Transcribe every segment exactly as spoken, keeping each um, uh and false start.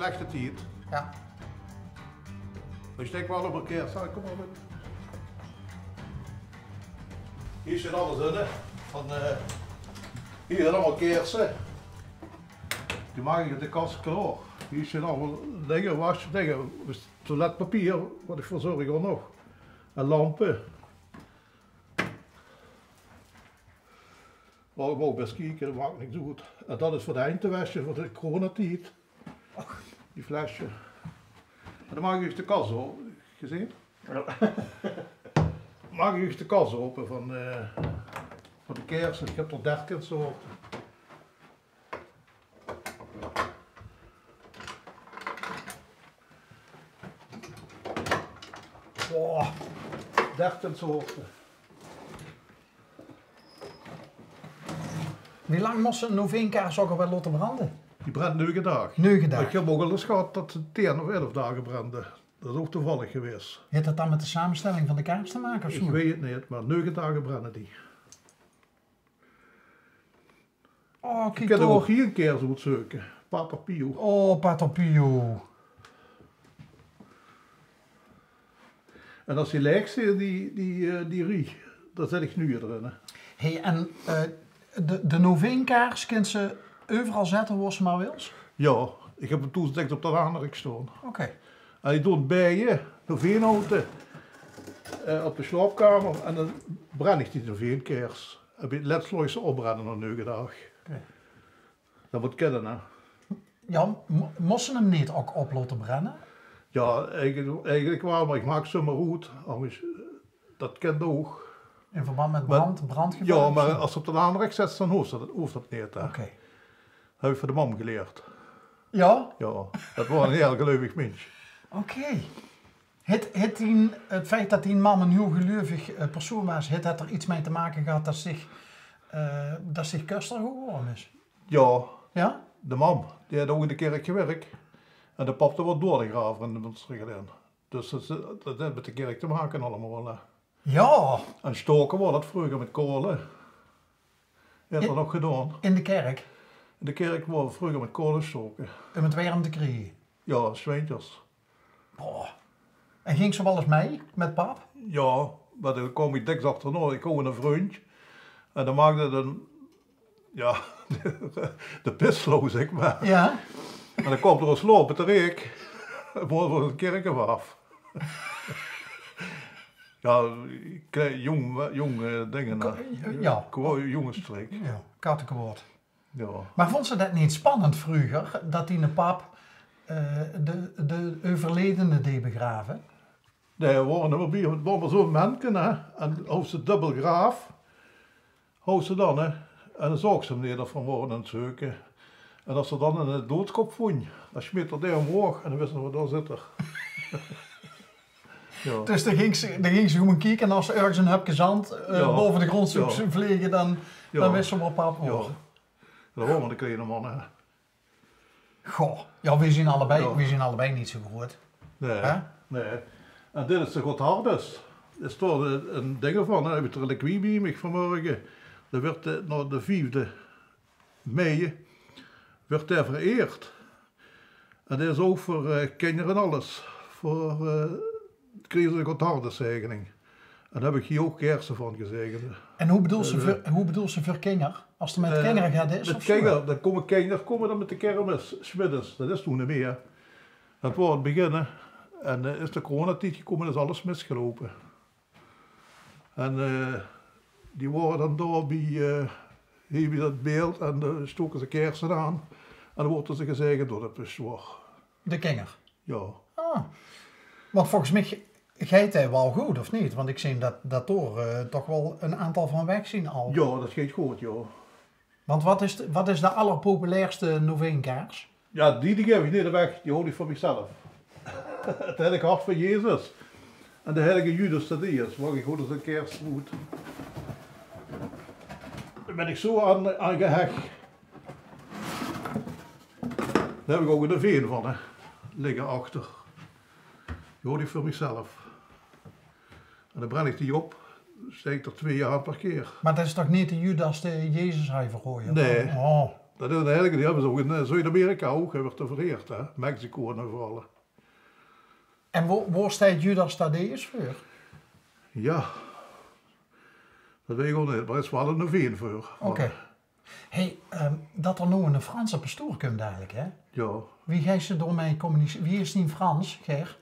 Echte tied. Ja. Ich dink waal op ein keer, zal ich, kom mer mit. Hie zit alles in, hè. Van, eh, hie zit allemaol kaerse. Die maak ich in de kas klaor. Hie zit allemaol dinger, wasdinger, toiletpapier, wat ich verzorg ouch nog. En lampe. Mer ich wou bès kieke, dat maak niks oet. En dat is veur de henj te wesje, veur de coronatied. Die flesje. En dan maak ich de kas ope. Gezeen? Ja. Maak ich de kas ope van, eh, van de kaerse. Ich höb d'r dertien soorte. Boah, dertien soorte. Wie lang mós se ein noveenkaars ouch alweer laote brande? Die brendt neuge daag. Neuge daag. Ich höb ouch al ins gehad dat ze tien of elf daag brende. Dat is ouch toevallig gewaes. Haet dat dan mit de samestelling van de kaars te make of zoe? Ich weit 't neet, mer neuge daag brende die. Oh, kiek. Ich kin ouch hie ein kaers oetzeuke. Pater Pio. Oh, Pater Pio. En as die laeg zeen, die, die, eh, die rie, dan zèt ich nuuj d'rin, hè. Hey, en, eh, de, de noveenkaars kins se euveral zètte wo se mer wils? Ja, ich höb 'm thoes dèks op de haanrek staon. Oké. En ich doon 'm bie de noveen houte, eh, op de slaopkamer en dan brenn ich die noveenkaars. En bie 't lèts laot ich ze opbrenne nao neuge daag. Oké. Dat mót kinne, hè. Ja, m-, mós se 'm neet ouch op laote brenne? Ja, eigelik, eigelik waal, mer ich maak ze mer oet. Angers, eh, dat kint ouch. In verband mit brand, brandgevaar of zoe? Ja, mer as se op de haanrek zèts, dan hoof dat, hoof dat neet, hè. Oké. Dat höb ich van de mam gelierd. Ja? Ja, dat waor ein hieël geleuvig mins. Oké. Haet, haet dien, 't feit dat dien mam ein hieël geleuvig, eh, persoon waas, haet dat d'r get mei te make gehad dat zich, eh, dat zich köster gewore is? Ja. Ja? De mam, die haet ouch in de kèrk gewirk. En de pap, dae waor doordegraver in de Munstergelaen. Dus dat, dat haet mit de kèrk te make allemaol, hè. Ja. En stoke waor dat vreuger mit kaole. Haet 'r nog gedaon. In de kèrk? In de kèrk waor vreuger mit kaole stoke. Óm 't werm te kriege? Ja, 's winters. Boah. En gings se waal ins mei mit pap? Ja, mer dan kwaam ich dèks achternaor. Ich haw eine vrundj. En dan maakde 't ein, ja, de pisloos, zèk mer. Ja. En dan kwaam 'r ós loupe trök. Mótte v'r van de kèrk aaf. Ja, klei-, jóng, jóng, eh, dinger, hè. Ka-, ja. Gewoon jóngesstrik. Ja, kattekwaod. Ja. Mer vónds se dat neet spannend vreuger, dat diene pap, eh, de, de euverledene deej begrave? Nae, v'r waore nimmer bie, 't waor mer zoe'n menke, hè. En hoof se dubbel graaf, hoof se dan, hè. En dan zaogs se 'm neet, of v'r waore aan 't zeuke. En as se dan 'ne doodskop vónj, dan smeet 'r dae ómhoog en dan wis se van: dao zit 'r. Ja. Dus dan gings se, dan gings se gewoon kieke en as se örges ein höpke zand, eh, baove de grónd zoog vlege, dan, dan wis se waor pap waor. Ja. Dat waore de kleine manne, hè. Goh, ja, weej zien allebei, weej zien allebei neet zoe groeat. Nae, nae. En dit is de Godhardus. Dao staot ein, ein ding van, hè, höb ich de reliquie bie mich vanmorge. Dae wuuert, eh, nao de viefde mei wuuert dae vereerd. En dae is ouch veur, eh, kinder en alles. Veur, eh, kriege ze de Godharduszegening. En dao höb ich hie ouch kaerse van gezegend. En wie bedoels se, eh, veur, wie bedoels se veur kinder? As 't mit, eh, kinder geit, is mit of zo? Kinder, dan kómme kinder, kómme dan mit de kermis, 's middes. Dat is noe neet mie. Dat waor 't begin, hè. En, eh, is de coronatied gekómme, is alles misgeloupe. En, eh, die waore dan dao bie, eh, hie bie dat beeld en dan stoke ze kaerse aan. En dan woorte ze gezegend door de pastoor. De kinger? Ja. Ah. Want volges mich geit 't waal good, of neet? Want ich zeen dat, dat dao, eh, toch waal ein aantal van weg zien al. Ja, dat geit good, ja. Want wat is de, wat is de allerpopulairste noveenkaars? Ja, die, die gaef ich neet weg, die haoj ich veur mich zelf. 't Heilig Hart van Jezus en de heilige Judas Thaddeus, maak ich good ins ein kaers oet. Dao bön ich zo aan, aan gehech. Dao höb ich ouch ein noveen van, hè, ligke achter. Die haoj ich veur mich zelf. En dan brenn ich die op, steek d'r twee aan per kier. Mer dat is toch neet de Judas dae Jezus haaj verraoje? Nae. Oh. Dat is 'n heilige, die höbbe ze ouch in, eh, Zuid-Amerika ouch, hè, wuuert 'r vereerd, hè. Mexico en euveral. En wo-, wo steit Judas Thaddeus veur? Jao, dat weit ich ouch neet, mer 't is waal 'ne veen veur. Oké. Hey, ehm, dat d'r noe 'ne Franse pastoor kump dalik, hè? Jao. Wie geis se daomei communicere? Wie is dien Frans, Ger?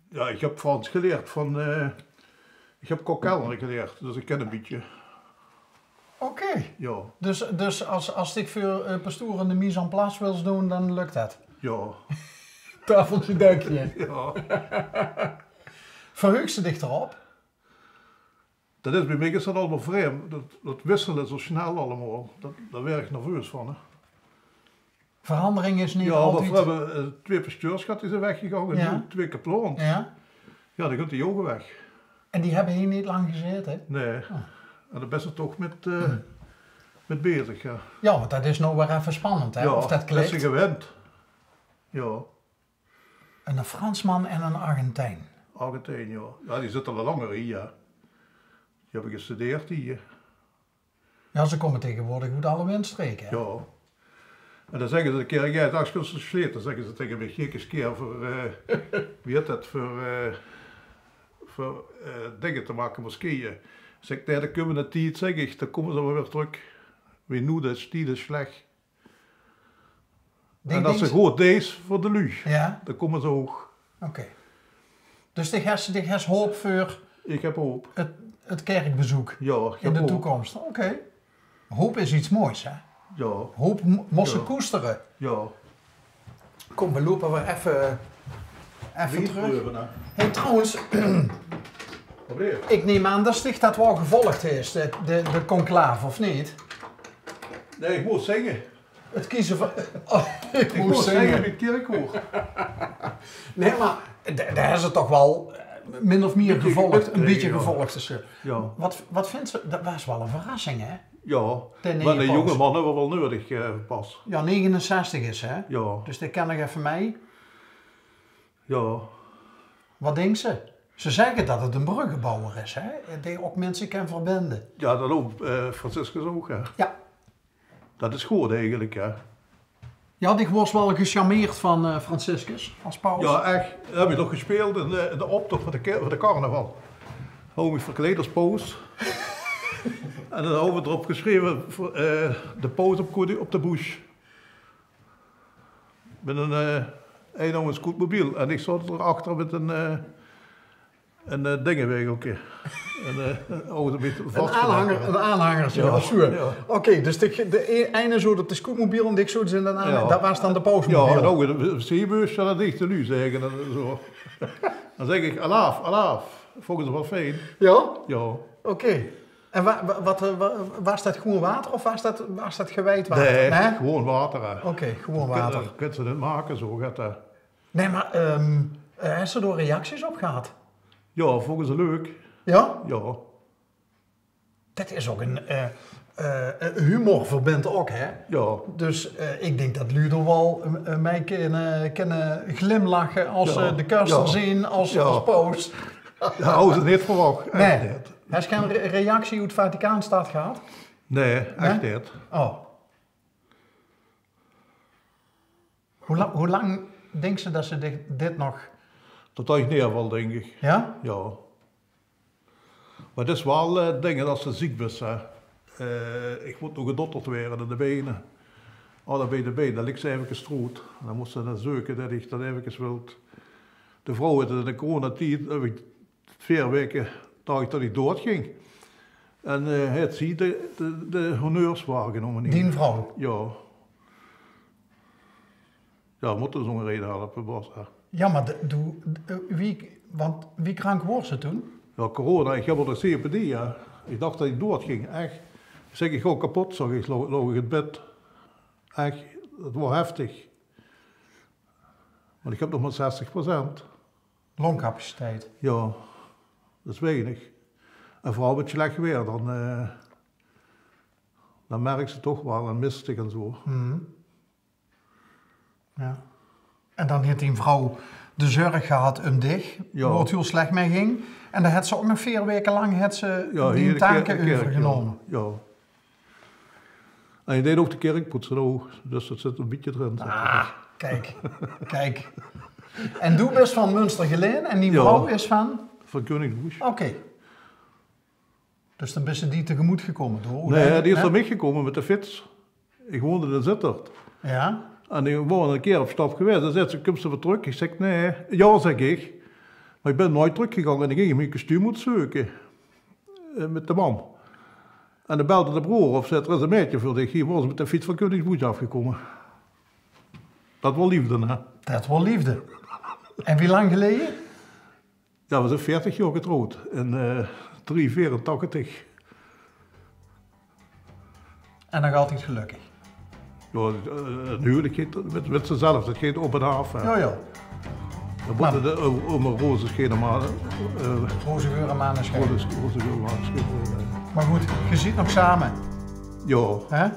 Jao, ich höb Frans gelierd van, eh, ich höb Kok Kelner gelierd, dus ich kin 'n bietje. Oké. Jao. Dus, dus as, as dich veur, eh, pastoor in de mise en place wils doon, dan luk dat? Jao. Tafeltje, dekje. Jao. Verheugs se dich d'rop? Dat is, bie mich is dat allemaol vreemd. Dat, dat wissele zo snel allemaol. Dat, dao waer ich nerveus van, hè. Verandering is neet altied. Jao, want veer höbbe, eh, twee pasteurs gehad, die zeen weggegange. En noe twee kaplaons. Jao. Jao, dan gaon die ouch weg. En die höbbe hie neet lang gezaete, hè? Nae. Oh. En dao bis se toch mit, eh, mit bezig, jao. Jao, want dat is noe weer effe spannend, hè? Jao, of dat klikt. Bis se gewend. Jao. 'Ne Fransman en 'nen Argentijn. Argentijn, jao. Jao, die zitte al langer hie, jao. Die höbbe gestudeerd hie. Jao, ze kómme taegewoordig oet alle windstreke, hè? Jao. En dan zègke ze 'ne kier, jao, dao is 'ne slete, zègke ze taenge mich, kiek ins kier veur, eh, wie hèt dat, veur, eh, veur, eh, dinger te make, moskeeë. Zèk ich, nae, de kómmende tied, zèk ich, dan kómme ze waal weer trök. Wie noe, de tied is slech. En es se good deis veur de luuj, jao, dan kómme ze ouch. Oké. Dus dich hes, dich hes hoop veur... Ich höb hoop. 't, 't kerkbezeuk, jao, ich höb hoop, in de toekóms. Oké. Hoop is get sjoens, hè? Jao. Hoop mo-, mós se koestere. Jao. Kóm, veer loupe weer effe, effe trök. Hey, trouwens, ich num aan det dich det waal gevolg höbs, de, de, de conclave, of neet? Nae, ich mós zinge. 't Keze van, oh, ich mós zinge bie 't kirkhof. Nae, mer dao, dao höbbe ze toch waal, eh, min of mier gevolg, e bietje gevolg. Dus, eh, jao. Wat, wat vinjs se? Dat waas waal 'n verrassing, hè? Jao, mer de jónge man höbbe v'r waal nudig, eh, pas. Jao, negenenzestig is, hè? Jao. Dus dae kan nog effe mei. Jao. Wat dinks se? Ze zègke dat 't 'ne bröggebouwer is, hè? Dae ouch minse kan verbinde. Jao, dat ouch, eh, Franciscus ouch, hè? Jao. Dat is good eigelik, hè? Jao, dich waors waal gecharmeerd van, eh, Franciscus es paus? Jao, ech. Dao höb ich nog gespeeld in de, in de optoch veur de, veur de carnaval. Haw ich mich verkleid es paus. En dan haw ich d'rop gesjreve, eh, de paus op, op de bush. Mit 'n, eh, ein scootmobiel. En ich zaot d'r achter mit 'n, eh, 'n, eh, dingewaegelke. 'n, eh, 'n auto mit... 'n Aanhanger, 'n aanhanger, jao, jao. Oké, dus de, de e-, eine zoot op de scootmobiel en dich zoot in 'n aanhanger. Jao. Dat waas dan de pausmobiel. Jao, en ouch 'n zeebusje, dat ich de luuj zègke en zo. Dan zèk ich: "Alaaf, alaaf." Vónge ze waal fijn. Jao? Jao. Oké. En wa-, wa-, wat, eh, wa-, waas dat gewoen water of waas dat, waas dat geweid water? Nae, gewoen water, hè. Oké, gewoen water. Kins se neet make, zo get, hè. Nae, mer, ehm, eh, hes se dao reacties op gehad? Jao, vónge ze leuk. Jao? Jao. Dat is ouch 'n, eh, eh, humor verbindt ouch, hè? Jao. Dus, eh, ich dink dat luuj d'r waal, eh, mei kinne, kinne glimlache es ze de köster zeen es, es paus. Jao, haw ze neet verwach. Ech neet. Hes se gein re-, reactie oet Vaticaanstad gehad? Nae, ech neet. Oh. Wie la-, wie lang dinks se dat se dit, dit nog... Tot ich neerval, dink ich. Jao? Jao. Mer 't is waal, eh, dinger es se ziek bis, hè. Eh, ich mót nog gedotterd waere in de bein. Allebei de bein, dan ligk se efkes droet. En dan mós se dan zeuke dat ich dat efkes wil. De vrouw haet 't in de coronatied, höb ich veer waeke, dach ich dat ich doodgóng. En, eh, haet zie de, de, de honneurs waorgenómme hie. Dien vrouw? Jao. Jao, mót dus ónger ein helpe, Bas, hè. Jao, mer de, doe, eh, wie, want wie krank waors se toen? Jao, corona, ich höb al de C O P D, hè. Ich dach dat ich doodgóng, ech. Ich zèk, ich gaon kepot, zag ich, lo-, loog ich in 't bed. Ech, 't waor heftig. Want ich höb nog mer zestig procent. Longcapaciteit. Jao, dat is weinig. En veural mit slech waer, dan, eh, dan merks se toch waal en mistig en zo. Mhm. Jao. En dan haet dien vrouw de zörg gehad um dich, jao, wo 't hiel slech mei ging. En dan haet ze ouch nog veer waeke lang haet ze die take euvergenómme. Jao. En ich deej ouch de kèrk poetse, ouch. Dus det zit e bietje d'rin, zègk mer. Ah, kiek. Kiek. En doe bis van Munstergelaen en dien vrouw is van? Van Koningsboesj. Oké. Dus dan bis se die tegemoet gekómme door... Nae, die is door mich gekómme mit de fiets. Ich woonde in Zitterd. Jao. En ich waor 'ne kier op stap gewaes. Dan zaet ze: "Kums se weer trök?" Ich zègk: "Nae." "Jao," zègk ich. Mer ich bin noeit trökgegange en dan ging ich mien kostuum oetzeuke. Eh, mit de mam. En dan belde de broor op, zaet: "D'r is e maedje veur dich." Hie waor ze mit de fiets van Koningsboesj aafgekómme. Det waor leefde, hè? Det waor leefde. En wie lang geleje? Jao, veer zeen veertig jaor getrouwd. In, eh, drie veerentachtig. En nog altied gelökkig? Jao, eh, 't huwelijk geit, wèt, wèt se zelf, det geit op en aaf, hè. Jao, jao. Dan mótte de, eh, ome roze schiene, mer, eh, roze geur en maneschijn. Roze, roze geur en maneschijn, eh. Mer good, geer zit nog same. Jao. Hè?